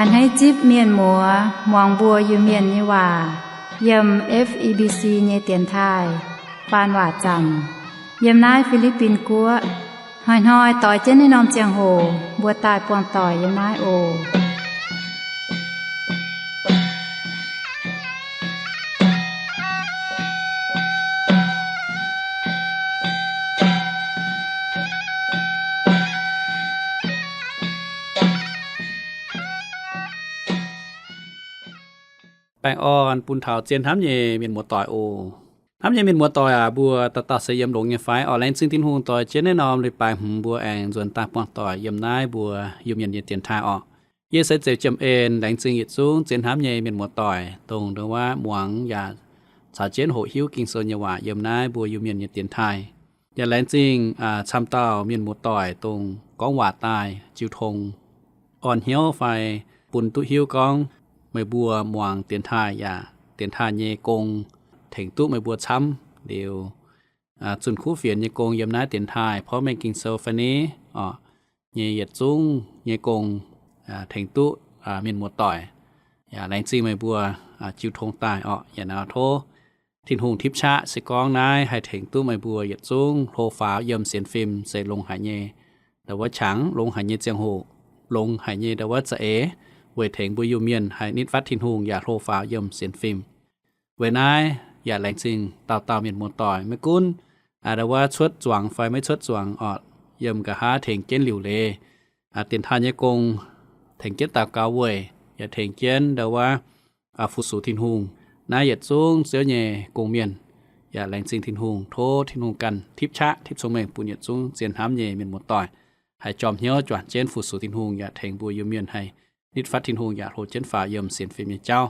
Hneiv zipv mienh muoz muangx mbuo Iu-Mienh nyei waac yiem F E B C nyei dienx taaih faan waac zanc yiem naaiv Fi^li^bin Guoqv. Hnoi-hnoi doix jienv naaiv norm ziangh hoc mbuo daaih buangh doic yiem naaiv oc. Baengh orn bun taux zien hnamv nyei mienh muoz-doic oc. Hnamv nyei mienh muoz-doic aac, mbuo dauh dauh se yiem longx nyei fai? Oc, laengz zingh Tin-Hungh doix jienv naaiv norm leiz-baaix hmz mbuo aengx nzuonx daaih buangh doic yiem naaiv mbuo Iu-Mienh nyei dienx taaih oc. Yie se Zeux Jiem En. Laengz zingh yietc zungv zien hnamv nyei mienh muoz-doic, dongh ndongc wuov muangx yaac caux jienv hoqc hiuv Ging-Sou nyei waac yiem naaiv mbuo Iu-Mienh nyei dienx taaih. Yaac laengz zingh camv dauh mienh muoz-doic, dongh gorngv waac daaih jiu tong, orn hnyouv fai bun duqv hiuv gorngv meih mbuo muangx dienx taaih yaac dienx taaih nyei gong tengx duqv meih mbuo camv liuz, zunh kuv fienx nyei gong yiem naaiv dienx taaih, porv mengh Ging-Sou fai ni, oc, nyei yietc zungv nyei gong tengx duqv mienh muoz-doic. Yaac laengz zingh meih mbuo jiu tong daaih oc. Yaac naaiv tov Tin-Hungh tipv qaqv se gorngv naaiv haih tengx duqv meih mbuo yietc zungv hlo faaux yiem sienx fim se longx haic nyei ndau wuov qangx, longx haic nyei ziangh hoc, longx haic nyei ndau wuov za'eix, weic tengx mbuo Iu-Mienh haih nitv fatv Tin-Hungh yaac hlo faaux yiem sienx fim. Weic naaiv yaac laengz zingh dauh dauh mienh muoz-doic, maiv gunv ndau wuov cuotv zuangx fai maiv cuotv zuangx oc, yiem nqa'haav tengx jienv liuc leiz dienx taaih nyei gong, tengx jienv daux gaux weic, yaac tengx jienv ndau wuov fu-sux Tin-Hungh. Naaiv yietc zungv Ziouv nyei gong-mienh. Yaac laengz zingh Tin-Hungh, tov Tin-Hungh ganh tipv qaqv tipv cong-mengh bun yietc zungv zien hnamv nyei mienh muoz-doic haih jorm hnyouv juangc jienv fu-sux Tin-Hungh yaac tengx mbuo Iu-Mienh haih nitv fatv Tin-Hungh yaac hlo jienv faaux yiem sienx fim nyei jauv.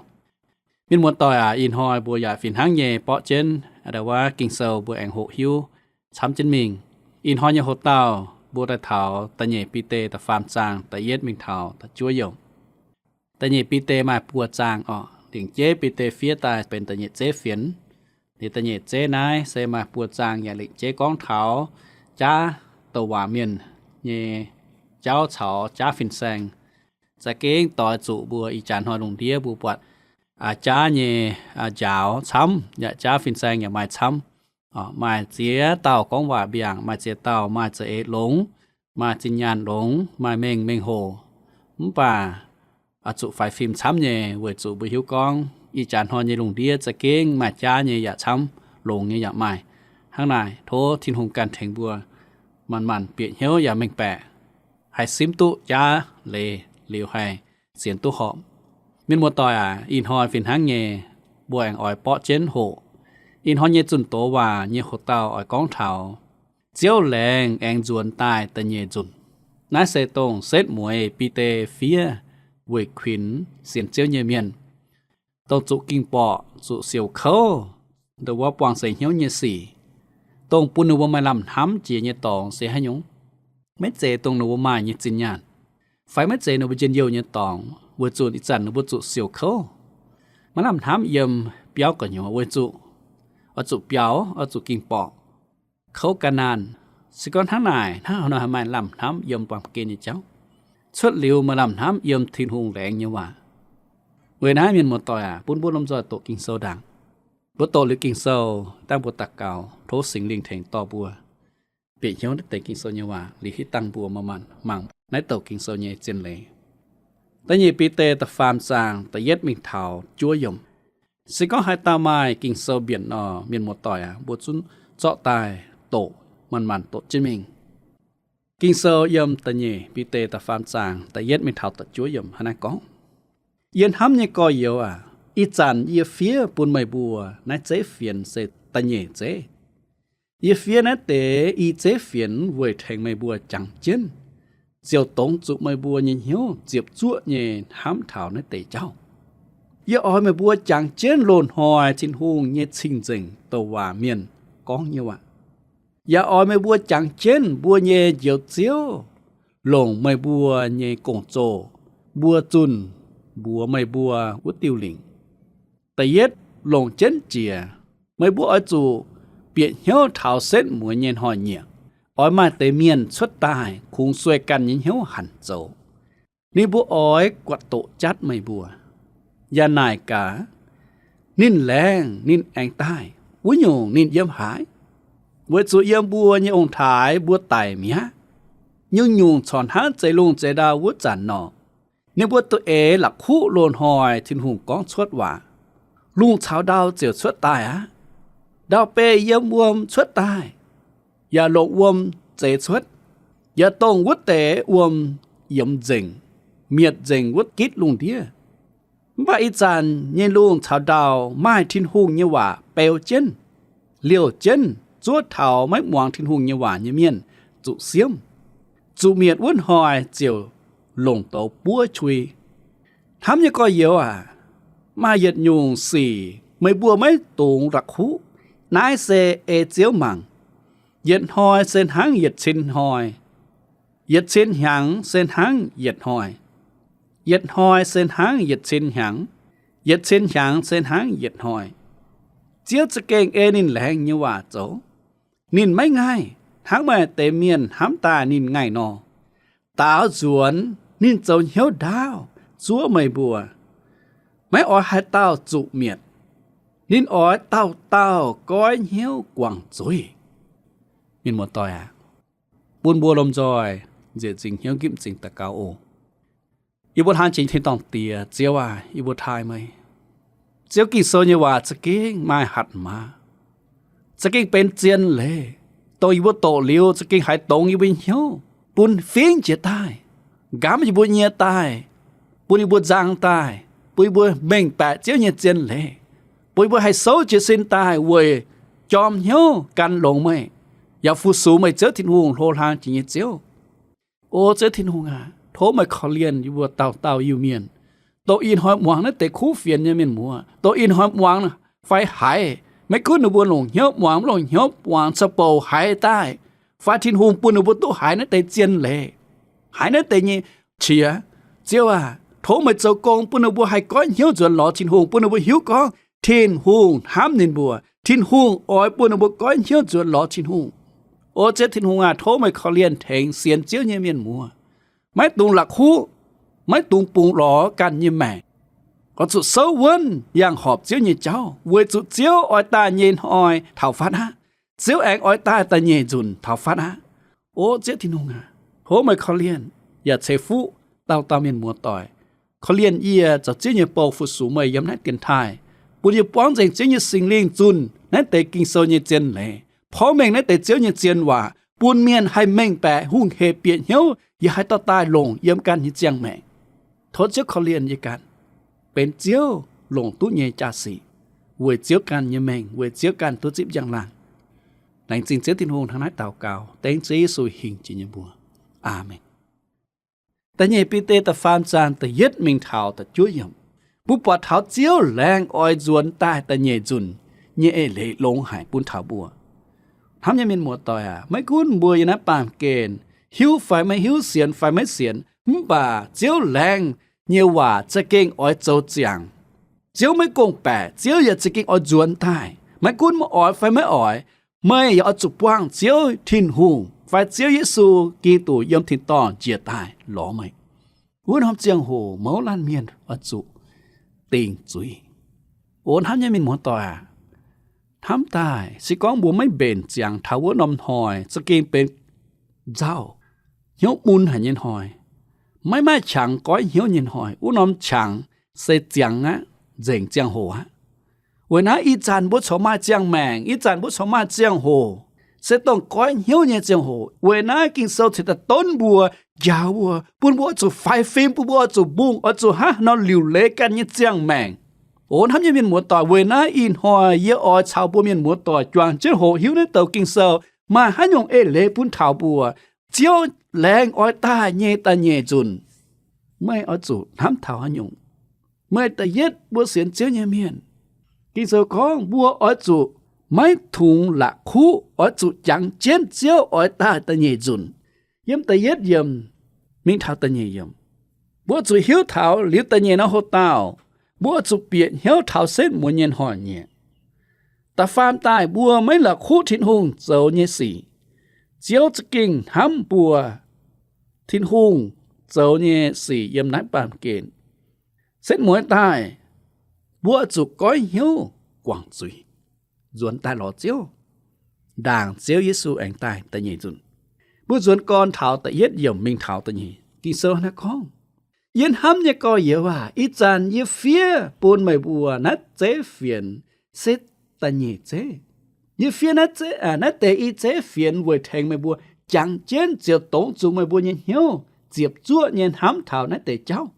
Mienh muoz-doic aac, ih hnoi mbuo yaac fih hnangv nyei borqv jienv ndau wuov Ging-Sou mbuo aengx hoqc hiuv camv jienv mingh. Ih hnoi nyei hoc-dauh mbuo daaih taux da'nyeic Bide da'faam zaang da'yietv mingh taux da'juov yiemc. Da'nyeic Bide maaih buo zaang oc. Lingc jeiv Bide fiev daaih benx da'nyeic zeiv fienx. Liuz da'nyeic zeiv naaiv se maaih buo zaang yaac lingc jeiv gorngv taux jaav douc waac mienh nyei jauv caux jaav fin-saeng. Za'gengh doix zuqc mbuo ih jaax hnoi lungh ndiev mbuo buatc jaav nyei njaaux camv, yaac jaav fin-saeng yaac maaih camv. Maaih ziex dauh gorngv waac mbiaangc, maaih ziex dauh maaih za'eix longx, maaih zinh nyaanh longx, maaih mengh mengh hoc. Mv baac zuqc faix fim camv nyei, weic zuqc mbuo hiuv gorngv ih jaax hnoi nyei lungh ndiev za'gengh maaih jaav nyei yaac camv, longx nyei yaac maaih. Hnangv naaic, tov Tin-Hungh ganh tengx mbuo manc-manc bieqc hnyouv yaac mengh baeqc, haih simv duqv jaav leiz liuz haih sienx duqv horpc. Mienh muoz-doic aac, ih hnoi fih hnangv nyei, mbuo aengx oix borqv jienv hoqc. Ih hnoi nyei zunh doz waac nyei hoc-dauh oix gorngv taux Ziouv laengz aengx nzuonx daaih da'nyeic nzunc. Naaiv se dongh setv mueiz Bide fiev weic kuinx sienx Ziouv nyei mienh, dongh zuqc ging-borqc, zuqc siouc kouv, ndongc wuov buangh seix hnyouv nyei sic, dongh bun ninh mbuo maaih lamh hnamv jiex nyei dorngx se haaix nyungc? Maiv zeiz dongh ninh mbuo maaih nyei zinh nyaanh, fai maiv zeiz ninh mbuo njien-youh nyei dorngx, weic zuqc ih zanc ninh mbuo zuqc siouc kouv, maiv lamh hnamv yiem biauv gu'nyuoz weic zuqc oix zuqc biaux, oix zuqc ging-borqc, kouv ga'naanh. Se gorngv hnangv naaic, hnangv haaix nor haih maaih lamh hnamv yiem baamh gen nyei jauv? Cuotv liuz maaih lamh hnamv yiem Tin-Hungh laengz nyei waac. Weic naaiv mienh muoz-doic aac, bun mbuo lomh nzoih doqc Ging-Sou ndaangc. Mbuo doqc liuz Ging-Sou, dangh mbuo daux gaux tov Singx Lingh tengx dorh mbuo bieqc hnyouv naaiv deix Ging-Sou nyei waac liuz hitv dangh mbuo manc-manc mangc naaiv douc Ging-Sou nyei zien leiz. Da'nyeic Bide da'faam zaang da'yietv mingh taux juov yiemc. Se gorngv haaix dauh maaih Ging-Sou mbienc nor, mienh muoz-doic aac, mbuo zungv zorqv daaih doqc, manc-manc doqc jienv mingh. Ging-Sou yiem da'nyeic Bide da'faam zaang da'yietv mingh taux da'juov yiemc hnangv naaiv gorngv, Yie hnamv nyei gorx-youz aac, ih zanc yie fiev bun meih mbuo naaiv zeiv fienx se da'nyeic zeiv. Yie fiev naaiv deix i zeiv fienx weic tengx meih mbuo jangx jienv, ziouc dongz zuqc meih mbuo nyei hnyouv ziepc zuoqv nyei hnamv taux naaiv deix jauv. Yie oix meih mbuo jangx jienv loz-hnoi Tin-Hungh nyei cing-nzengc douc waac mienh gorngv nyei waac. Yaac oix meih mbuo jangx jienv mbuo nyei Njoux Ziouv longc meih mbuo nyei gong-zoh mbuo zunh mbuox meih mbuo wuov diuh lingc. Da'yietv longc jienv jiex, meih mbuo oix zuqc bieqc hnyouv taux setv mueiz nyei hnoi-nyieqc. Oix maaih deix mienh cuotv daaih kungx sueih ganh nyei hnyouv hanc zoux. Ninh mbuo oix guatc doqc jatv meih mbuo. Yaac naaic gaax, ninh laengz ninh aengx daaih, wuov nyungc ninh yiem haaix? Weic zuqc yiem mbuo nyei ong-taaix mbuo daic mi'aqv. Nyungc-nyungc corc hnangv zeix lungh zeix ndau wuov zanc nor, ninh mbuo duqv eix la'kuqv loz-hnoi Tin-Hungh gorngv cuotv waac. Lungh caux ndau ziouc cuotv daaih aqv. Ndau-beih yiem wuom cuotv daaih, yaac longc wuom zeix cuotv, yaac dongh wuov deix wuom yiemx nzengc, mietc nzengc wuov gitv lungh ndiev. Mv baac ih zanc nyei lungh caux ndau maaih Tin-Hungh nyei waac beu jienv, liouh jienv, zuov taux maiv muangx Tin-Hungh nyei waac nyei mienh zuqc siemv. Zuqc mietc wuov hnoi ziouc longc douz buov qui. Hnamv nyei gorx-youz aac, maaih yietc nyungc sic meih mbuo maiv dungx la'kuqv. Naaiv se ei Ziouv mangc. Yietc hnoi se hnangv yietc cin hnoi, yietc cin hnyangx se hnangv yietc hnoi, yietc hnoi se hnangv yietc cin hnyangx, yietc cin hnyangx se hnangv yietc hnoi. Ziouv za'gengh ei ninh laengz nyei waac zoux. Ninh maiv ngaih hnangv maaih deix mienh hnamv daaih ninh ngaih nor. Daaux nzuonx ninh zoux hnyouv ndaauv zuov meih mbuo. Maiv oix haaix dauh zuqc mietc. Ninh oix dauh dauh goiv hnyouv guangc zuiz. Mienh muoz-doic aac, bun mbuo lomh nzoih nzieqc zingc hnyouv nqipv m'zing daux gaux oc. Yie mbuo hlaang jiex Tin-Dorngh Diex, Ziouv aac, yie mbuo taaih meih. Ziouv, Ging-Sou nyei waac za'gengh maaih hatc maaz, za'gengh benx zien leiz, dongh yie mbuo doqc liuz za'gengh haiz dongz yie mbuo nyei hnyouv, bun fingx jiex daaih, nqamv yie mbuo nyei daaih, bun yie mbuo nzang daaih, bun yie mbuo mengh baeqc Ziouv nyei zien leiz, bun yie mbuo haih souv jiez sin daaih weic jorm hnyouv gan longx meih, yaac fu-sux meih Ziouv Tin-Hungh, hlo hlang jiex nyei Ziouv. O Ziouv Tin-Hungh aac, tov meih korv-lienh yie mbuo dauh dauh Iu-Mienh, dongh ih hnoi muangx naaiv deix kuv fienx nyei mienh muoz, dongh ih hnoi muangx fai haiz, maiv gunv ninh mbuo longc hnyouv muangx, maiv longc hnyouv muangx, caux bouc haiz daaih, fai Tin-Hungh bun ninh mbuo duqv haiz naaiv deix zien leiz, haiz naaiv deix nyei qiex. Ziouv aac, tov meih zoux gong bun ninh mbuo haih goiv hnyouv nzuonx lorz Tin-Hungh, bun ninh mbuo hiuv gorngv Tin-Hungh hnamv ninh mbuo. Tin-Hungh oix bun ninh mbuo goiv hnyouv nzuonx lorz Tin-Hungh. O Ziouv Tin-Hungh aac, tov meih korv-lienh tengx sienx Ziouv nyei mienh muoz, maiv dungx la'kuqv, maiv dungx bungx lorz ganh nyei maengc. Oix zuqc souv wuonv yangh horpc Ziouv nyei jauv, weic zuqc Ziouv oix daaih nyei hnoi taux fatv aqv. Ziouv aengx oix daaih da'nyeic nzunc taux fatv aqv. O Ziouv Tin-Hungh aac, tov meih korv-lienh yaac ceix fuqv dauh dauh mienh muoz-doic, korv-lienh yie zoux Ziouv nyei bou fu-sux meih yiem naaiv dienx taaih, bun yie buangv nzengc Ziouv nyei Singx Lingh zunh naaiv deix Ging-Sou nyei zien leiz, porv mengh naaiv deix Ziouv nyei zien waac, bun mienh haih mengh baeqc hungh hec bieqc hnyouv, yaac haih dorh daaih longc yiem ganh nyei ziangh maengc. Tov Ziouv korv-lienh yie ganh benx Ziouv longc duqv nyei jaa-sic, weic Ziouv ganh nyei mengh, weic Ziouv ganh duqv zipv njang-laangc. Laengz zingh Ziouv Tin-Hungh, hnangv naaiv daux gaux dengv Ziouv Yesu hingh jiex nyei mbuox. Aamen. Da'nyeic Bide da'faam zaang da'yietv mingh taux da'juov yiemc, mbuo buatc taux Ziouv laengz oix nzuonx daaih da'nyeic nzunc nyei eix leiz longx haic bun taux mbuo. Hnamv nyei mienh muoz-doic aac, maiv gunv mbuo yiem naaiv baamh gen hiuv fai maiv hiuv, sienx fai maiv sienx, mv baac Ziouv laengz nyei waac za'gengh oix zoux ziangx. Ziouv maiv gong-baeqc, Ziouv yaac za'gengh oix nzuonx daaih. Maiv gunv meih oix fai maiv oix, meih yaac oix zuqc buangh Ziouv Tin-Hungh fai Ziouv Yesu Giduc yiem tin-dorngh njiec daaih lorz meih. Wuov norm ziangh hoc mouz laanh mienh oix zuqc dingc zuiz. O hnamv nyei mienh muoz-doic aac, hnamv daaih se gorngv mbuo maiv mbenc ziangx taux wuov norm hnoi, za'gengh benx nzauh, hnyouv mun haic nyei hnoi. Maiv maaih qangx goiv hnyouv nyei hnoi. Wuov norm qangx se ziangx aqv, nzengc ziangh hoc aqv. Weic naaiv ih zanc mbuo corc maaih ziangh maengc, ih zanc mbuo corc maaih ziangh hoc, se dongh goiv hnyouv nyei ziangh hoc. Weic naaiv Ging-Sou cingx daaih donv mbuo, njaaux mbuo, bun mbuo oix zuqc faix fim, bun mbuo oix zuqc mbungh, oix zuqc hnangv nor liuc leiz ganh nyei ziangh maengc. O hnamv nyei mienh muoz-doic, weic naaiv ih hnoi yie oix caux mbuo mienh muoz-doic juangc jienv hoqc hiuv naaiv douc Ging-Sou maaih haaix nyungc eix leiz bun taux mbuo. Ziouv laengz oix daaih nyei da'nyeic nzunc, meih oix zuqc hnamv taux haaix nyungc? Meih da'yietv mbuo sienx Ziouv nyei mienh, Ging-Sou gorngv mbuo oix zuqc maiv tungx la'kuqv, oix zuqc jangx jienv Ziouv oix daaih da'nyeic nzunc. Yiem da'yietv yiemc mingh taux da'nyeic yiemc, mbuo zuqc hiuv taux liuz da'nyeic norm hoc-dauh, mbuo zuqc bieqc hnyouv taux setv muonz nyei hnoi-nyieqc. Da'faam daaih mbuo maiv la'kuqv Tin-Hungh zoux nyei sic. Ziouv za'gengh hnamv mbuo. Tin-Hungh zoux nyei sic yiem naaiv baamh gen. Setv mueiz daaih, mbuo oix zuqc goiv hnyouv guangc zuiz, nzuonx daaih lorz Ziouv, ndaangc Ziouv Yesu aengx daaih da'nyeic nzunc. Mbuo nzuonx gorn taux da'yietv yiemc mingh taux da'nyeic. Ging-Sou naaiv gorngv, Yie hnamv nyei gorx-youz aac, ih zanc yie fiev bun meih mbuo naaiv zeiv fienx se da'nyeic zeiv. Yie fiev naaiv zeiv, naaiv deix i zeiv fienx weic tengx meih mbuo jangx jienv ziouc dongz zuqc meih mbuo nyei hnyouv ziepc zuoqv nyei hnamv taux naaiv deix jauv.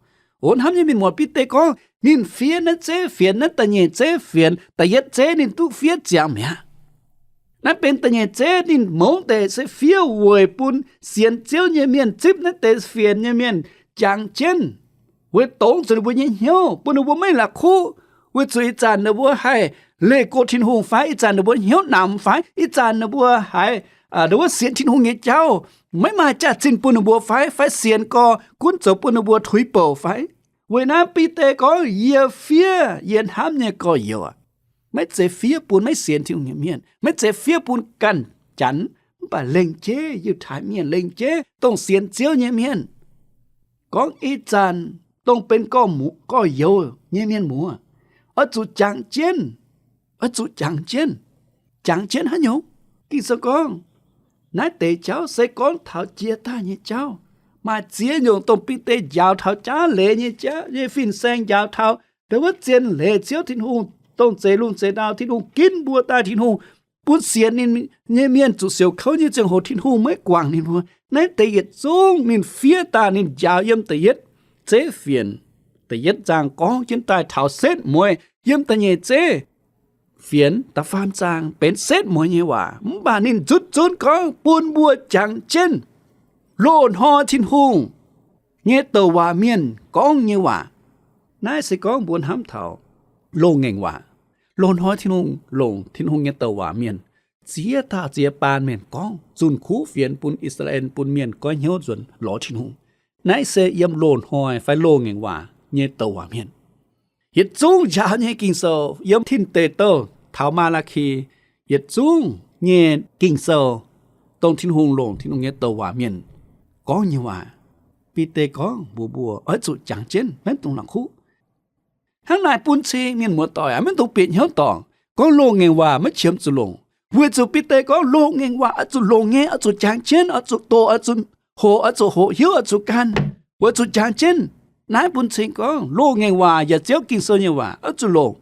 O, hnamv nyei mienh muoz, Bide gorngv ninh fiev naaiv zeiv fienx, naaiv da'nyeic zeiv fienx. Da'yietv zeiv ninh duqv fiev ziangx mi'aqv. Naaiv benx da'nyeic zeiv ninh mouz deix se fiev weic bun sienx Ziouv nyei mienh zipv naaiv deix fienx nyei mienh jangx jienv, weic dongz zuqc ninh mbuo nyei hnyouv, bun ninh mbuo maiv la'kuqv, weic zuqc ih zanc ninh mbuo haih leih go Tin-Hungh fai, ih zanc ninh mbuo hnyouv namx fai, ih zanc ninh mbuo haiz, ninh mbuo sienx Tin-Hungh nyei jauv maiv maaih jaax-zinh bun ninh mbuo fai, fai sienx gorx gunv zoux bun ninh mbuo tuix bouc fai. Weic naaiv Bide gorngv, Yie fiev yie hnamv nyei gorx-youz aac. Maiv zeiz fiev bun maiv sienx Tin-Hungh nyei mienh, maiv zeiz fiev bun ganh Janx, mv baac lengc jeiv Yiutai mienh, lengc jeiv dongh sienx Ziouv nyei mienh. Gorngv ih zanc dongh benx gorx-youz nyei mienh muoz, oix zuqc jangx jienv, oix zuqc jangx jienv. Jangx jienv haaix nyungc? Ging-Sou gorngv, naaiv deix jauv se gorngv taux jiex daaih nyei jauv. Maaih ziex nyungc dongh Bide njaaux taux jaav leiz nyei, nyei fin-saeng, njaaux taux ndau wuov zien leiz Ziouv Tin-Hungh, dongh zeix lungh zeix ndau Tin-Hungh ginv mbuo daaih, Tin-Hungh bun sienx ninh nyei mienh zuqc siouc kouv nyei ziangh hoc Tin-Hungh maiv guangc ninh mbuo. Naaiv deix yietc zungv ninh fiev daaih, ninh njaaux yiem da'yietv zeiv fienx, da'yietv zaang gorngv jienv daaih taux setv mueiz yiem da'nyeic zeiv fienx da'faam zaang benx setv mueiz nyei waac, mv baac ninh nzutv zunv gorngv bun mbuo jangx jienv loz-hnoi Tin-Hungh nyei douc waac mienh gorngv nyei waac. Naaiv se gorngv mbuo hnamv taux loz-ngaengc waac. Loz-hnoi Tin-Hungh longc Tin-Hungh nyei douc waac mienh ziex dauh ziex baan mienh gorngv zunh kuv fienx bun I^saa^laa^en, bun mienh goiv hnyouv nzuonx lorz Tin-Hungh. Naaiv se yiem loz-hnoi fai loz-ngaengc waac nyei douc waac mienh. Yietc zungv njaaux nyei Ging-Sou yiem Tin Deic Douh taux Maa^laa^ki, yietc zungv nyei Ging-Sou dongh Tin-Hungh longc Tin-Hungh nyei douc waac mienh gorngv nyei waac. Bide gorngv mbuox mbuo oix zuqc jangx jienv, maiv dungx la'kuqv. Hnangv naaic bun cing mienh muoz-doic aac, maiv dungx bieqc hnyouv dorngc. Gorngv loz-ngaengc waac maiv qiemx zuqc longc, weic zuqc Bide gorngv loz-ngaengc waac oix zuqc longc nyei, oix zuqc jangx jienv, oix zuqc doqc, oix zuqc hoqc, oix zuqc hoqc hiuv, oix zuqc gan, oix zuqc jangx jienv. Naaiv bun cing gorngv loz-ngaengc waac yaac Ziouv Ging-Sou nyei waac oix zuqc longc.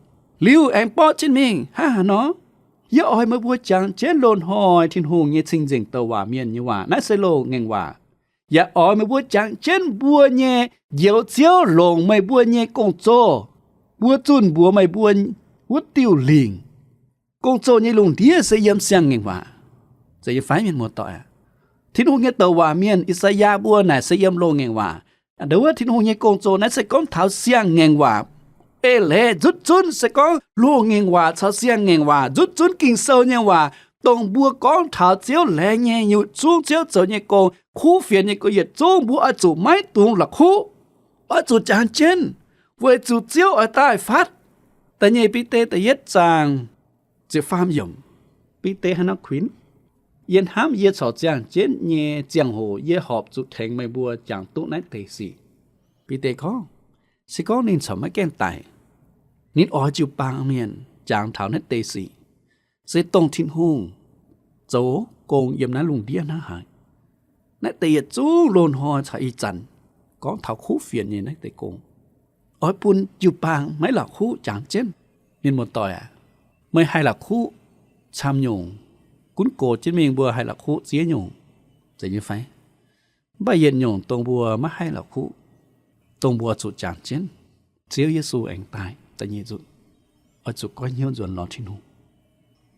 Liuz aengx borqv jienv mingh hnangv haaix nor, yie oix meih mbuo jangx jienv loz-hnoi Tin-Hungh nyei cing-nzengc douc waac mienh nyei waac. Naaiv se loz-ngaengc waac. Yaac oix meih mbuo jangx jienv mbuo nyei Njoux Ziouv longc meih mbuo nyei gong-zoh, mbuo zunh mbuox meih mbuo wuov diuh lingc. Gong-zoh nyei lungh ndiev se yiem siang-ngaengc waac. Zeiz nyei fai, mienh muoz-doic aac? Tin-Hungh nyei douc waac mienh, I^saa^yaa, mbuo naaic se yiem loz-ngaengc waac. Ndo wuov Tin-Hungh nyei gong-zoh naaiv se gorngv taux siang-ngaengc waac. Eix leiz nzutv zunv se gorngv loz-ngaengc waac caux siang-ngaengc waac, nzutv zunv Ging-Sou nyei waac, dongh mbuo gorngv taux Ziouv laengz nyei nyutc zungv, Ziouv zoux nyei gong, kuv fienx nyei gong, yietc zungv mbuo oix zuqc maiv dungx la'kuqv, oix zuqc jangx jienv, weic zuqc Ziouv oix daaih fatv. Da'nyeic Bide da'yietv zaang ziepc faam yiemc, Bide hnangv nor kuinx, Yie hnamv yie corc ziangh jienv nyei ziangh hoc yie horpc zuqc tengx meih mbuo jangx duqv naaiv deix sic. Bide gorngv, se gorngv ninh corc maiv gaengh daic, ninh oix jiu-baang mienh jangx taux naaiv deix sic, se dongh Tin-Hungh zoux gong yiem naaiv lungh ndiev hnangv haaix. Naaiv deix yietc zungv loz-hnoi caux ih zanc gorngv taux kuv fienx nyei naaiv deix gong, oix bun jiu-baang maiv la'kuqv jangx jienv. Mienh muoz-doic aac, meih haih la'kuqv camv nyungc, gunv gox jienv mingh mbuo haih la'kuqv ziex nyungc, zeiz nyei fai? Mv baac yietc nyungc dongh mbuo maiv haih la'kuqv, dongh mbuo zuqc jangx jienv, Ziouv Yesu aengx daaih da'nyeic nzunc, oix zuqc goiv hnyouv nzuonx lorz Tin-Hungh.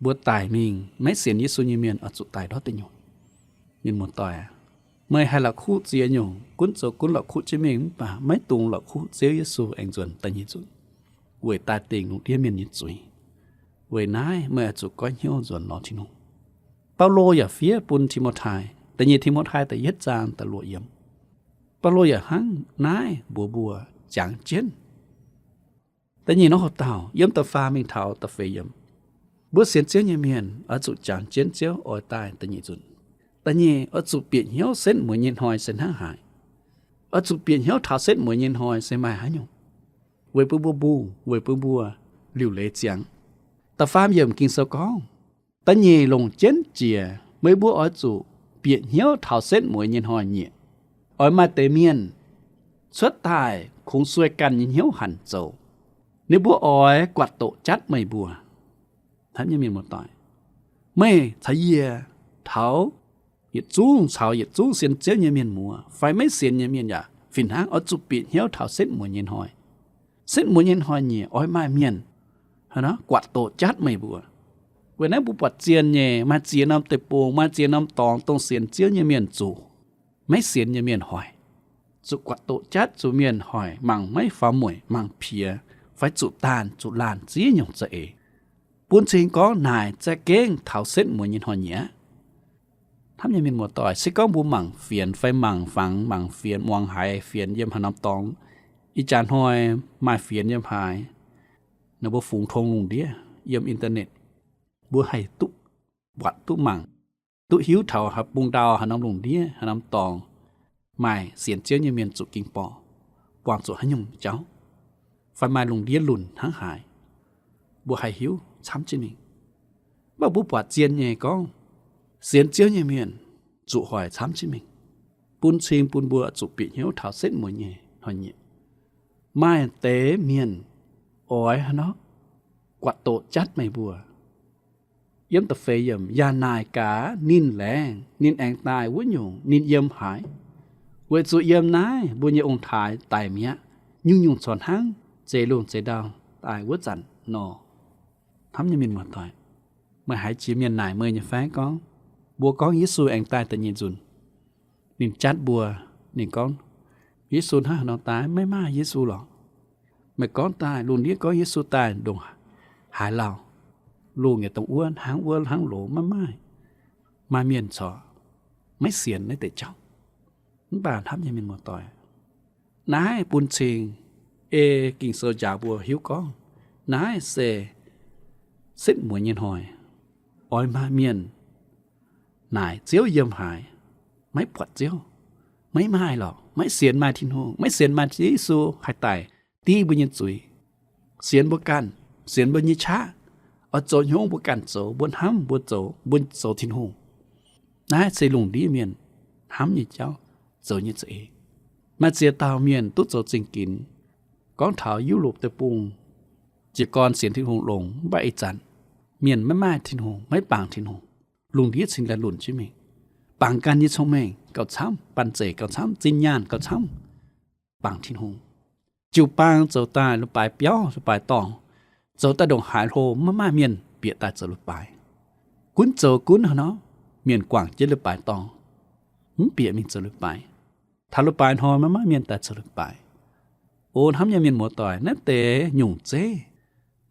Mbuo daic mingh maiv sienx Yesu nyei mienh oix zuqc daic ndortv deic nyuoqc. Mienh muoz-doic aac, meih haih la'kuqv ziex nyungc, gunv zoux gunv la'kuqv jienv mingh, mv baac maiv dungx la'kuqv Ziouv Yesu aengx nzuonx da'nyeic nzunc weic daaih dingc lungh ndiev mienh nyei zuiz. Weic naaiv meih oix zuqc goiv hnyouv nzuonx lorz Tin-Hungh. Baulo yaac fiev bun Ti^mo^tai, da'nyeic Ti^mo^tai da'yietv zaang da'luoqc yiemc. Baulo yaac hnangv naaiv mbuox mbuo jangx jienv. Da'nyeic norm hoc-dauh yiem da'faam mingh taux da'feix yiemc. Mbuo sienx Ziouv nyei mienh oix zuqc jangx jienv Ziouv oix daaih da'nyeic nzunc. Da'nyeic, oix zuqc bieqc hnyouv setv mueiz nyei hnoi se hnangv haaix. Oix zuqc bieqc hnyouv taux setv mueiz nyei hnoi se maaih haaix nyungc? Weic bun mbuo mbungh, weic bun mbuo liuc leiz ziangx. Da'faam yiemc Ging-Sou gorngv, da'nyeic longc jienv jiex, meih mbuo oix zuqc bieqc hnyouv taux setv mueiz nyei hnoi-nyieqc. Oix maaih deix mienh cuotv daaih kungx sueih ganh nyei hnyouv hanc zoux. Ninh mbuo oix guatc doqc jatv meih mbuo. Hnamv nyei mienh muoz-doic, meih caux yie taux yietc zungv caux yietc zungv sienx Ziouv nyei mienh muoz fai maiv sienx nyei mienh yaac fih hnangv oix zuqc bieqc hnyouv taux setv mueiz nyei hnoi. Setv mueiz nyei hnoi-nyieqc oix maaih mienh guatc doqc jatv meih mbuo. Weic naaiv mbuo buatc zien nyei, maaih ziex norm deic-bung, maaih ziex norm dorngx dongh sienx Ziouv nyei mienh zuqc maiv sienx nyei mienh hoic, zuqc guatc doqc jatv, zuqc mienh hoic, mangc maiv faaux mueic, mangc piex, fai zuqc daanh zuqc laanh ziex nyungc za'eix. Bun cing gorngv naaic za'gengh taux setv mueiz nyei hnoi-nyieqc aqv. Hnamv nyei mienh muoz-doic, se gorngv mbuo mangc fienx fai mangc fangx, mangc fienx muangx haiz fienx yiem haaix norm dorngx, ih jaax hnoi maaih fienx yiem haaix, ninh mbuo fungx tong lungh ndiev yiem internet, mbuo haih duqv buatc duqv mangc, duqv hiuv taux haaix bung ndau haaix norm lungh ndiev haaix norm dorngx maaih sienx Ziouv nyei mienh zuqc ging borqc, buangh zuqc haaix nyungc jauv, fai maaih lungh ndiev lunc hnangv haaix, mbuo haih hiuv camv jienv mingh. Mv baac mbuo buatc zien nyei gorngv sienx Ziouv nyei mienh zuqc hoic camv jienv mingh. Bun cing bun mbuo zuqc bieqc hnyouv taux setv mueiz nyei hnoi-nyieqc. Maaih deix mienh oix haaix nor guatc doqc jatv meih mbuo. Yiem da'feix yiemc, yaac naaic gaax ninh laengz ninh aengx daaih wuov nyungc ninh yiem haaix. Weic zuqc yiem naaiv mbuo nyei ong-taaix daic mi'aqv, nyungc-nyungc corc hnangv zeix lungh zeix ndau daaih wuov zanc nor. Hnamv nyei mienh muoz-doic, meih haiz jiex mienh naaic meih nyei fai gorngv, mbuo gorngv Yesu aengx daaih da'nyeic nzunc, ninh jatv mbuo, ninh gorngv, Yesu hnangv haaix nor daaih? Maiv maaih Yesu lorqc. Meih gorngv daaih, lungh ndiev gorngv Yesu daaih ndongc haaix lauh, lungh yietc dongh wuov hnangv wuov hnangv loz maiv maaih. Maaih mienh corc maiv sienx naaiv deix jauv. Mv baac hnamv nyei mienh muoz-doic, naaiv bun cing ei Ging-Sou njaaux mbuo hiuv gorngv naaiv se setv mueiz nyei hnoi. Oix maaih mienh naaic Ziouv yiem haaix, maiv buatc Ziouv, maiv maaih lorqc, maiv sienx maaih Tin-Hungh, maiv sienx maaih Yesu haih daic div mbuo nyei zuiz, sienx mbuo ganh, sienx mbuo nyei qaqv, oix zoux hnyouv mbuo ganh zoux, mbuo hnamv mbuo zoux, mbuo zoux Tin-Hungh. Naaiv se lungh ndiev mienh hnamv nyei jauv, zoux nyei za'eix. Maaih ziex dauh mienh duqv zoux zingh ginx. Gorngv taux Yu^lopc Deic-Bung, jiez gorn sienx Tin-Hungh longx, mv baac ih zanc mienh maiv maaih Tin-Hungh, maiv bangc Tin-Hungh. Lungh ndiev cingx laih lunc jienv mingh, bangc ganh nyei cong-mengh gauh camv, banh zeic gauh camv, zinh nyaanh gauh camv, bangc Tin-Hungh. Jiu-baang zoux daaih leiz-baaix biauv, leiz-baaix dorngh, zoux daaih ndongc haaix hlo maiv maaih mienh bieqc daaih zoux leiz-baaix. Gunv zoux gunv haaix nor, mienh guangc jienv leiz-baaix dorngh, mv bieqc mingh zoux leiz-baaix. Taux leiz-baaix hnoi maiv maaih mienh daaih zoux leiz-baaix. O hnamv nyei mienh muoz-doic, naaiv deix nyungc zeiv,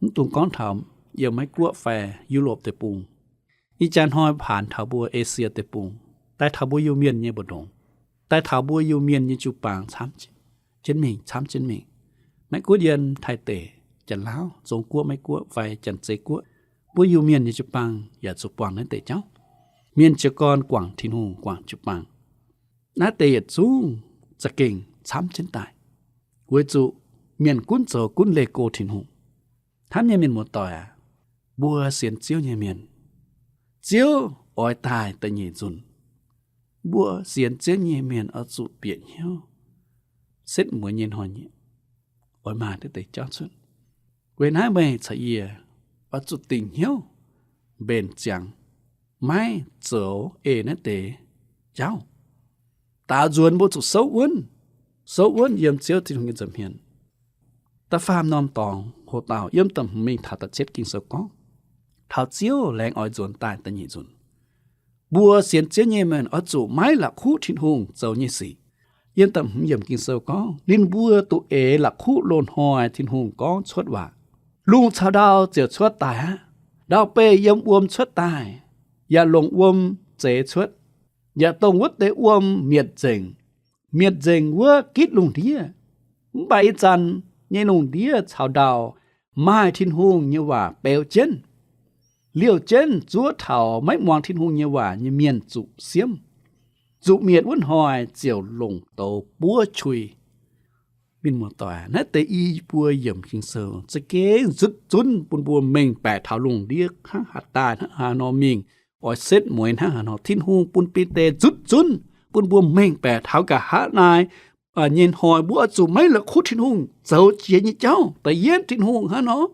mv dungx gorngv taux yiem Meiv Guoqv fai Yu^lopc Deic-Bung. Ih jaax hnoi paanx taux mbuo Esie Deic-Bung, daaih taux mbuo Iu-Mienh nyei mbu'ndongx, daaih taux mbuo Iu-Mienh nyei jiu-baang camv jienv mingh, camv jienv mingh. Maiv gunv yiem Taiv deic, Janx-Laauv, Zong Guoqv, Meiv Guoqv fai Janx-Zei Guoqv, mbuo Iu-Mienh nyei jiu-baang yaac zuqc buangh naaiv deix jauv. Mienh jiez gorn guangc Tin-Hungh, guangc jiu-baang. Naaiv deix yietc zungv za'gengh camv jienv daaih, weic zuqc mienh gunv zoux gunv leih go Tin-Hungh. Hnamv nyei mienh muoz-doic aac, mbuo sienx Ziouv nyei mienh, Ziouv oix daaih da'nyeic nzunc. Mbuo sienx Ziouv nyei mienh oix zuqc bieqc hnyouv setv mueiz nyei hnoi-nyieqc oix maaih naaiv deix jauv cuotv. Weic naaiv meih caux yie oix zuqc dingc hnyouv mbenc ziangx, maiv zoux ei naaiv deix jauv. Daaux nzuonx mbuo zuqc souv wuonv, souv wuonv yiem Ziouv Tin-Hungh nyei nza'hmien. Da'faam norm dorngx hoc dauh yiem da'hmz mingh taux da'cietv Ging-Sou gorngv, taux Ziouv laengz oix nzuonx daaih da'nyeic nzunc, mbuo sienx Ziouv nyei mienh oix zuqc maiv la'kuqv Tin-Hungh zoux nyei sic. Yiem da'hmz yiemc Ging-Sou gorngv, ninh mbuo duqv eix la'kuqv loz-hnoi Tin-Hungh gorngv cuotv waac. Lungh caux ndau ziouc cuotv daaih aqv. Ndau-beih yiem wuom cuotv daaih, yaac longc wuom zeix cuotv, yaac dongh wuov deix wuom mietc nzengc. Mietc nzengc wuov gitv lungh ndiev. Mv baac ih zanc nyei lungh ndiev caux ndau maaih Tin-Hungh nyei waac beu jienv, liouh jienv zuov taux maiv muangx Tin-Hungh nyei waac nyei mienh zuqc siemv, zuqc mietc wuov hnoi ziouc longc douz buov qui. Mienh muoz-doic, naaiv deix i buo yiemc Ging-Sou za'gengh nzutv zunv bun mbuo mengh baeqc taux lungh ndiev hnangv haaix daaih, hnangv haaix nor mingh, oix setv mueiz hnangv haaix nor. Tin-Hungh bun Bide nzutv zunv bun mbuo mengh baeqc taux nqa'haav naaiv nyei hnoi mbuo oix zuqc maiv la'kuqv Tin-Hungh zoux jiex nyei jauv. Da'yietv, Tin-Hungh hnangv nor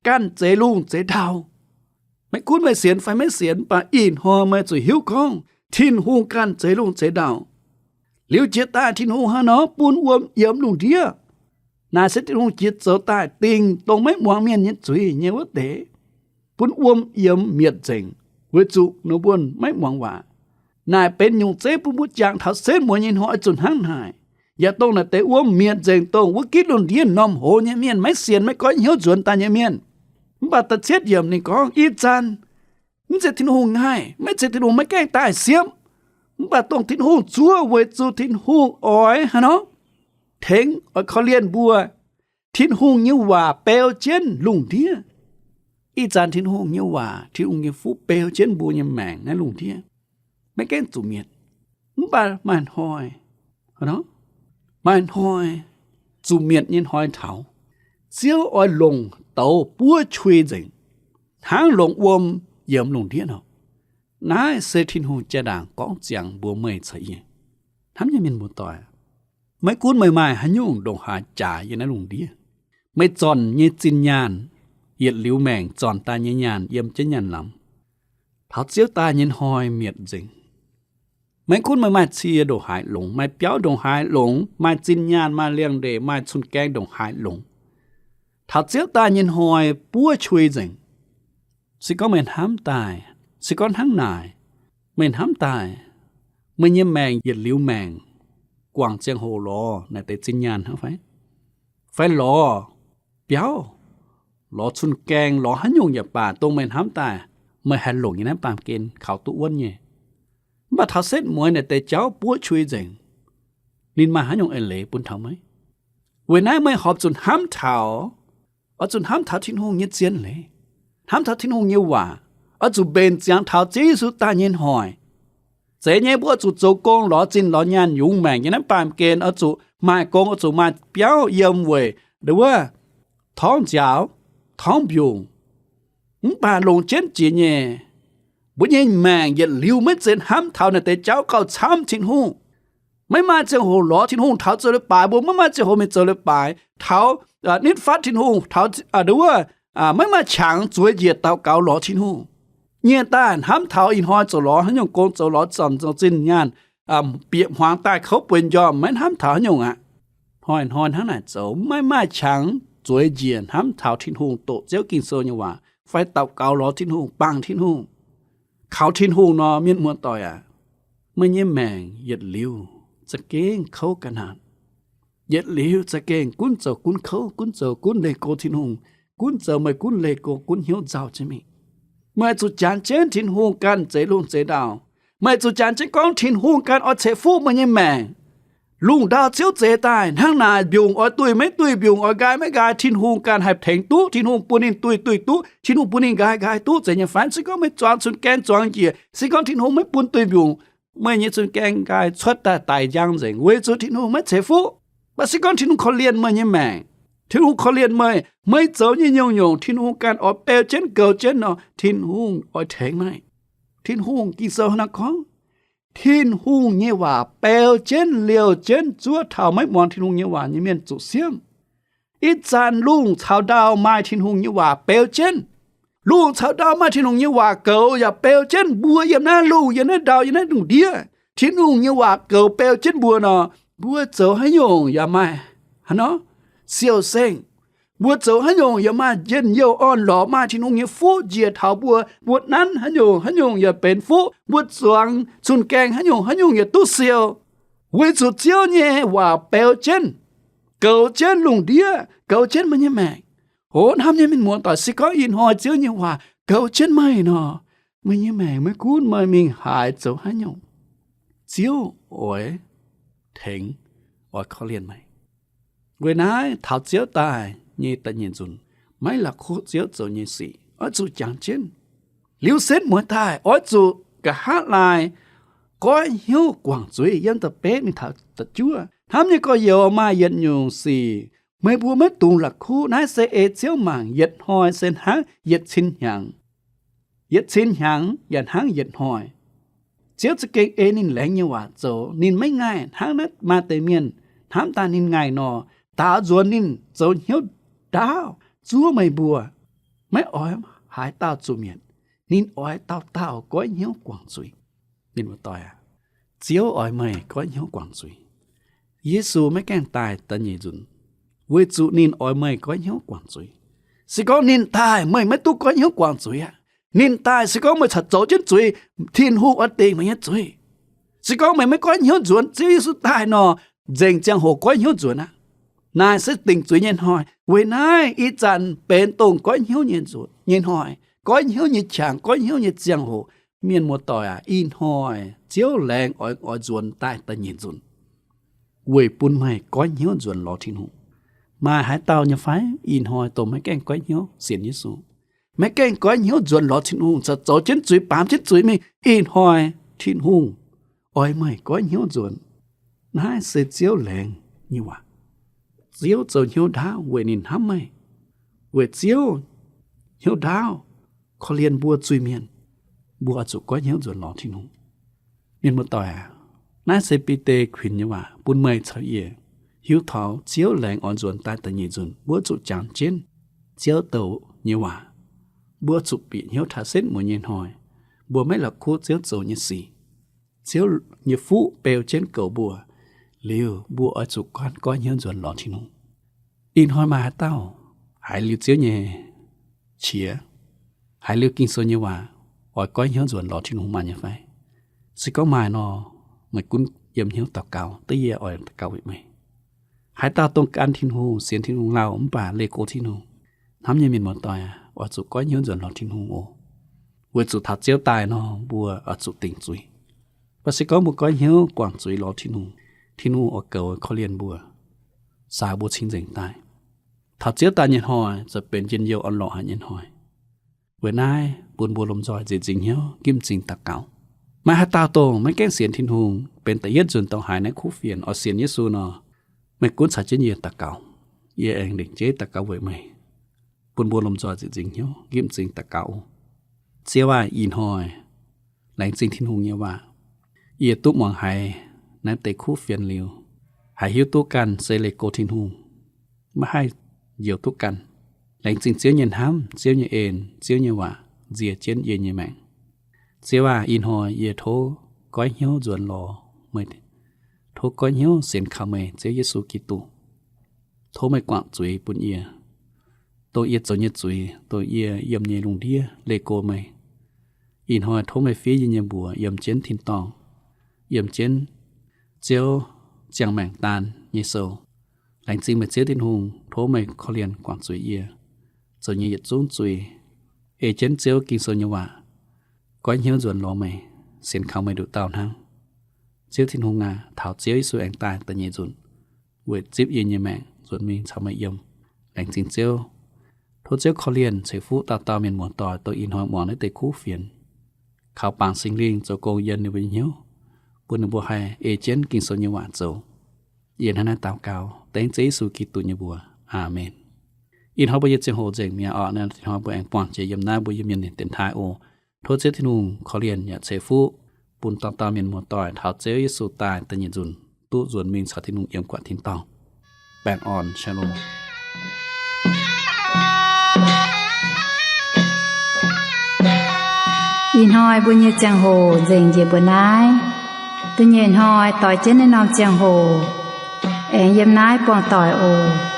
ganh zeix lungh zeix ndau. Maiv gunv meih sienx fai maiv sienx, mv baac ih hnoi meih zuqc hiuv gorngv Tin-Hungh ganh zeix lungh zeix ndau. Liuz jiex daaih Tin-Hungh hnangv nor bun wuom yiemx lungh ndiev. Naaiv se Tin-Hungh jiex zoux daaih dingh dongh maiv muangx mienh nyei zuiz nyei wuov deix, bun wuom yiemx mietc nzengc, weic zuqc ninh mbuo maiv muangx waac. Naaiv benx nyungc zeiv bun mbuo jangx taux setv mueiz nyei hnoi zuqc hnangv naaic. Yaac dongh naaic deix wuom mietc nzengc dongh wuov gitv lungh ndiev m'normh hoz nyei mienh, maiv sienx maiv goiv hnyouv nzuonx daaih nyei mienh. Mv baac da'cietv yiemc ninh gorngv, ih zanc mv zeiz Tin-Hungh ngaih, maiv zeiz Tin-Hungh maiv gaengh daaih siepv, mv baac dongh Tin-Hungh zuov weic zuqc Tin-Hungh oix hnangv nor tengx oix korv-lienh mbuo. Tin-Hungh nyei waac beu jienv lungh ndiev. Ih zanc Tin-Hungh nyei waac, Tin-Hungh nyei fuqv beu jienv mbuo nyei maengc naaiv lungh ndiev, maiv gaengh zuqc mietc. Mv baac maaih hnoi, maaih hnoi zuqc mietc nyei hnoi taux, Ziouv oix longc douz buov qui nzengc, hnangv longc wuom yiemx lungh ndiev nor. Naaiv se Tin-Hungh jaa-ndaangc gorngv ziangx mbuox meih caux yie. Hnamv nyei mienh muoz-doic, maiv gunv meih maaih haaix nyungc ndongc haaix jaax yiem naaiv lungh ndiev, meih zornc nyei zinh nyaanh, yietc liuz maengc zornc daaih nyei nyaanh yiem jienv nyaanh lamz, taux Ziouv daaih nyei hnoi mietc nzengc. Maiv gunv meih maaih cie ndongc haaix longx, maaih biauv ndongc haaix longx, maaih zinh nyaanh, maaih liangx-ndeic, maaih cun-gaeng ndongc haaix longx, taux Ziouv daaih nyei hnoi buov qui nzengc. Se gorngv meih hnamv daaih, se gorngv hnangv naaic, meih hnamv daaih, meih nyei maengc yietc liuz maengc guangc ziangh hoc lorz naaic deix zinh nyaanh hnangv fai? Fai lorz biauv, lorz cun-gaeng, lorz haaix nyungc yaac baac, dongh meih hnamv daaih, meih haih longc nyei naaiv baamh gen kaux duqv wuonv nyei. Mv baac taux setv mueiz naaic deix jauv buov qui nzengc, ninh maaih haaix nyungc eix leiz bun taux meih? Weic naaiv meih horpc zuqc hnamv taux, oix zuqc hnamv taux Tin-Hungh nyei zien leiz, hnamv taux Tin-Hungh nyei waac, oix zuqc mbenc ziangx taux Ziouv Yesu daaih nyei hnoi. Zeiz nyei, mbuo oix zuqc zoux gong, lorz zinh lorz nyaanh, yungz maengc yiem naaiv baamh gen, oix zuqc maaih gong, oix zuqc maaih biauv yiem weic nduov wuov torngv nziaaux, torngv mbiungc. Mv baac longc jienv jiex nyei, mbuo nyei maengc yietc liuz maiv zeiz hnamv taux naaic deix jauv gauh camv Tin-Hungh. Maiv maaih ziangh hoc lorz Tin-Hungh taux zoux leiz-baaix, mbuo maiv maaih ziangh hoc mingh zoux leiz-baaix, taux nitv fatv Tin-Hungh, taux nduov wuov maiv maaih qangx zueiz njiec daux gaux lorz Tin-Hungh. Nyieh daaih hnamv taux ih hnoi zoux lorz haaix nyungc gong, zoux lorz zornc zoux zinh nyaanh, bieqc hmuangx daaih kouv bueix njormh, maiv hnamv taux haaix nyungc aqv. Hnoi-hnoi hnangv naaic zoux, maiv maaih qangx zueiz njiec hnamv taux Tin-Hungh doqc Ziouv Ging-Sou nyei waac fai daux gaux lorz Tin-Hungh, bangc Tin-Hungh, kaux Tin-Hungh nor, mienh muoz-doic aac, meih nyei maengc yietc liuz za'gengh kouv ga'naanc. Yietc liuz za'gengh gunv zoux gunv kouv, gunv zoux gunv leih go Tin-Hungh, gunv zoux meih gunv leih go, gunv hnyouv nzauh jienv mingh. Meih zuqc jangx jienv Tin-Hungh ganh zeix lungh zeix ndau. Meih zuqc jangx jienv gorngv Tin-Hungh ganh oix ceix fuqv meih nyei maengc. Lungh ndau Ziouv zeix daaih hnangv naaic, mbiungc oix duih maiv duih, mbiungc oix nqaai maiv nqaai, Tin-Hungh ganh haih tengx duqv. Tin-Hungh bun ninh duih duih duqv, Tin-Hungh bun ninh nqaai nqaai duqv. Zeiz nyei fai? Se gorngv meih zuangx cun-gaeng zuangx njiec, se gorngv Tin-Hungh maiv bun duih mbiungc, meih nyei cun-gaeng nqaai cuotv daaih daix njang nzengc, weic zuqc Tin-Hungh maiv ceix fuqv. Mv baac se gorngv Tin-Hungh korv-lienh meih nyei maengc, Tin-Hungh korv-lienh meih, meih zoux nyei nyungc-nyungc Tin-Hungh ganh oix beu jienv goux jienv nor, Tin-Hungh oix tengx meih. Tin-Hungh, Ging-Sou hnangv naaiv gorngv, Tin-Hungh nyei waac beu jienv, liouh jienv, zuov taux maiv muangx Tin-Hungh nyei waac nyei mienh zuqc siemv. Ih zanc lungh caux ndau maaih Tin-Hungh nyei waac beu jienv. Lungh caux ndau maaih Tin-Hungh nyei waac goux yaac beu jienv mbuo yiem naaiv lungh, yiem naaiv ndau, yiem naaiv lungh ndiev. Tin-Hungh nyei waac goux beu jienv mbuo nor, mbuo zoux haaix nyungc yaac maaih haaix nor siou-sengh. Mbuo zoux haaix nyungc yaac maaih njien-youh orn-lorqc, maaih Tin-Hungh nyei fuqv njiec taux mbuo. Mbuo nanv haaix nyungc, haaix nyungc yaac benx fuqv. Mbuo zuangx cun-gaeng haaix nyungc, haaix nyungc yaac duqv siou, weic zuqc Ziouv nyei waac beu jienv, goux jienv lungh ndiev, goux jienv meih nyei maengc. O hnamv nyei mienh muoz-doic, se gorngv ih hnoi Ziouv nyei waac goux jienv meih nor, meih nyei maengc maiv gunv meih mingh haaix, zoux haaix nyungc, Ziouv oix tengx, oix korv-lienh meih. Weic naaiv taux Ziouv daaih nyei da'nyeic nzunc, maiv la'kuqv Ziouv zoux nyei sic, oix zuqc jangx jienv. Liuz setv mueiz daaih oix zuqc nqa'haav laai goiv hnyouv guangc zuiz. Yiem da'betv mingh taux da'juov, hnamv nyei gorx-youz, maaih yietc nyungc sic meih mbuo maiv dungx la'kuqv. Naaiv se ei Ziouv mangc yietc hnoi se hnangv yietc cin hnyangx, yietc cin hnyangx yaac hnangv yietc hnoi. Ziouv za'gengh ei ninh laengz nyei waac zoux. Ninh maiv ngaih hnangv naaiv maaih deix mienh hnamv daaih ninh ngaih nor, daaux nzuonx ninh zoux hnyouv ndaauv zuov meih mbuo. Maiv oix haaix dauh zuqc mietc. Ninh oix dauh dauh goiv hnyouv guangc zuiz. Mienh muoz-doic aac, Ziouv oix meih goiv hnyouv guangc zuiz. Yesu maiv gaengh daaih da'nyeic nzunc, weic zuqc ninh oix meih goiv hnyouv guangc zuiz. Se gorngv ninh daaih, meih maiv duqv goiv hnyouv guangc zuiz aqv. Ninh daaih, se gorngv meih corc zoux jienv zuiz, Tin-Hungh oix dingc meih nyei zuiz. Se gorngv meih maiv goiv hnyouv nzuonx, Ziouv Yesu daaih nor, nzengc ziangh hoc goiv hnyouv nzuonx aqv. Naaic se dingc zuiz nyei hnoi. Weic naaiv ih zanc benx dongh goiv hnyouv nyei nzuonx, nyei hnoi, goiv hnyouv nyei qangx, goiv hnyouv nyei ziangh hoc. Mienh muoz-doic aac, ih hnoi Ziouv laengz oix, oix nzuonx daaih da'nyeic nzunc, weic bun meih goiv hnyouv nzuonx lorz Tin-Hungh. Maaih haaix dauh nyei fai ih hnoi dongh maiv gaengh goiv hnyouv sienx Yesu, maiv gaengh goiv hnyouv nzuonx lorz Tin-Hungh, corc zoux jienv zuiz, baamz jienv zuiz mingh? Ih hnoi Tin-Hungh oix meih goiv hnyouv nzuonx. Naaiv se Ziouv laengz nyei waac. Ziouv zoux hnyouv ndaauv weic ninh hnamv meih, weic Ziouv hnyouv ndaauv korv-lienh mbuo zuiz-mienh. Mbuo oix zuqc goiv hnyouv nzuonx lorz Tin-Hungh. Mienh muoz-doic aac, naaiv se Bide kuinx nyei waac bun meih caux yie. Hiuv taux Ziouv laengz oix nzuonx daaih da'nyeic nzunc, mbuo zuqc jangx jienv Ziouv douc nyei waac. Mbuo zuqc bieqc hnyouv taux setv muonz nyei hnoi, mbuo maiv la'kuqv Ziouv zoux nyei sic. Ziouv nyei fuqv beu jienv goux mbuo liuz, mbuo oix zuqc goiv, goiv hnyouv nzuonx lorz Tin-Hungh. Ih hnoi maaih haaix dauh haiz liuz Ziouv nyei qiex, haiz liuz Ging-Sou nyei waac, oix goiv hnyouv nzuonx lorz Tin-Hungh maaih nyei fai? Se gorngv maaih nor, meih gunv yiem hnyouv daux gaux, dengv yie oix daux gaux weic meih. Haaix dauh dongh gan Tin-Hungh, sienx Tin-Hungh lauh mv baac leih go Tin-Hungh, hnamv nyei mienh muoz-doic aac, oix zuqc goiv hnyouv nzuonx lorz Tin-Hungh oc. Weic zuqc taux Ziouv daaih nor, mbuo oix zuqc dingc zuiz. Mv baac se gorngv mbuo goiv hnyouv guangc zuiz lorz Tin-Hungh, Tin-Hungh oix goux korv-lienh mbuo, saax mbuo cing-nzengc daaih. Taux Ziouv daaih nyei hnoi ziouc benx njien-youh orn-lorqc haic nyei hnoi. Weic naaiv bun mbuo lomh nzoih nzieqc nzingc hnyouv, nqipv m'zing daux gaux. Maaih haaix dauh dongh maiv gaengh sienx Tin-Hungh, benx da'yietv nzunc dongh haiz naaiv kuv fienx oix sienx Yesu nor, meih gunv caux jienv yie daux gaux. Yie aengx lingc jeiv daux gaux weic meih. Bun mbuo lomh nzoih nzieqc nzingc hnyouv, nqipv m'zing daux gaux oc. Ziouv aac, ih hnoi laengz zingh Tin-Hungh nyei waac. Yie duqv muangx haiz naaiv deix kuv fienx liuz, haih hiuv duqv ganh se leih go Tin-Hungh, maiv haih njoux duqv ganh. Laengz zingh Ziouv nyei hnamv, Ziouv nyei en, Ziouv nyei waac nzie jienv yie nyei maengc. Ziouv aac, ih hnoi yie tov goiv hnyouv nzuonx lorz meih, tov goiv hnyouv sienx kaux meih Ziouv Yesu Giduc. Tov meih guangc zuiz bun yie, dongh yie zoux nyei zuiz, dongh yie yiem nyei lungh ndiev leih go meih. Ih hnoi tov meih fiev yie nyei mbuox yiem jienv tin-dorngh, yiem jienv Ziouv ziangh maengc daan nyei sou. Laengz zingh meih Ziouv Tin-Hungh, tov meih korv-lienh guangc zuiz yie zoux nyei yietc zungv zuiz. Ei jienv Ziouv Ging-Sou nyei waac, goiv hnyouv nzuonx lorz meih, sienx kaux meih nduqc dauh hnangv. Ziouv Tin-Hungh aac, taux Ziouv Yesu aengx daaih da'nyeic nzunc weic zipv yie nyei maengc nzuonx mingh caux meih yiem. Laengz zingh Ziouv. Tov Ziouv korv-lienh ceix fuqv dauh dauh mienh muoz-doic dongh ih hnoi muangx naaiv deix kuv fienx, kaux bangc Singx Lingh zoux gong yiem ninh mbuo nyei hnyouv, bun ninh mbuo haih ei jienv Ging-Sou nyei waac zoux. Yie hnangv naaiv daux gaux dengv Ziouv Yesu Giduc nyei mbuox. Aamen. Ih hnoi mbuo nyei ziangh hoc nzengc mi'aqv orqc. Naaiv ih hnoi mbuo aengx buangh jiex yiem naaiv mbuo Iu-Mienh nyei dienx taaih oc. Tov Ziouv Tin-Hungh korv-lienh yaac ceix fuqv bun dauh dauh mienh muoz-doic taux Ziouv Yesu daaih da'nyeic nzunc duqv nzuonx mingh caux Tin-Hungh yiem guac tin-dorngh. Baengh orn, Shalom. Ih hnoi mbuo nyei ziangh hoc nzengc njiec mbuo naaiv. Da'nyeic hnoi doix jienv naaiv norm ziangh hoc aengx yiem naaiv buangh doic oc.